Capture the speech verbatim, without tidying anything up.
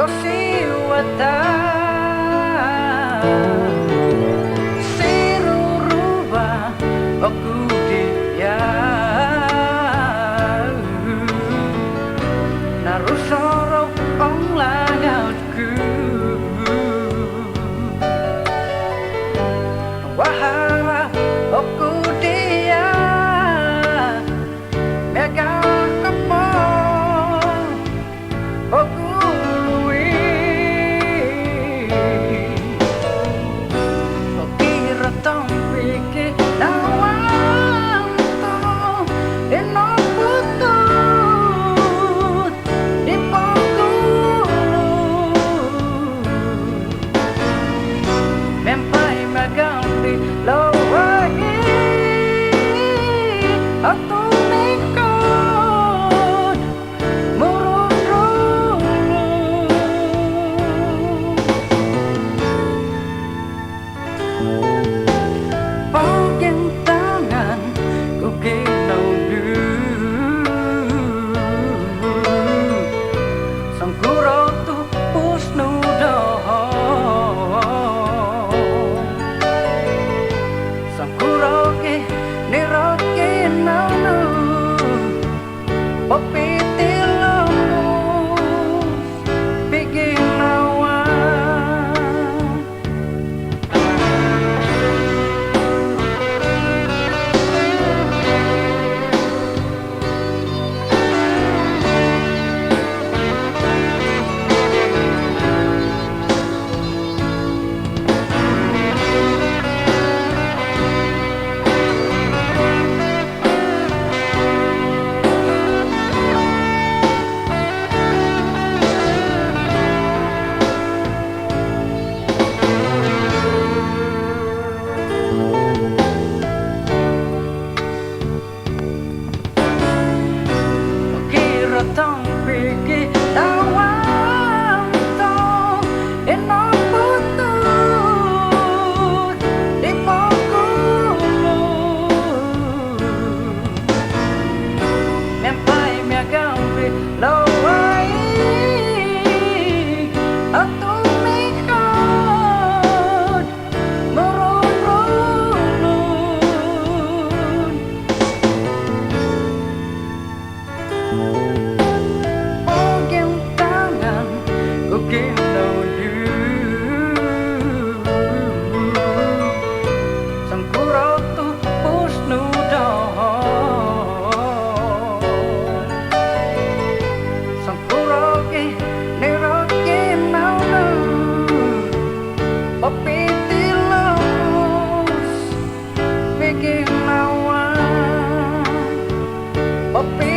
Siwatan siruruba oku diau, narusorou ong lagatku. Wahara oku diau, miagal ko po pogului. Pokiro tompi ki nawang to ino putut di pogului. Miampai miagal di lowai, otumingkod mururulu. Pogintangan ku ginawo nu, songkuro tu pusnu doho, songkuro ki nirot ginawo nu, popitilombus piginawa. Pokiro tompi ki nawang to ino putut di pogului. Miampai miagal di lowai, otumingkod mururulu. Pogintangan ku ginawo nu, songkuro tu pusnu doho, songkuro ki nirot ginawo nu, popitilombus piginawa, popi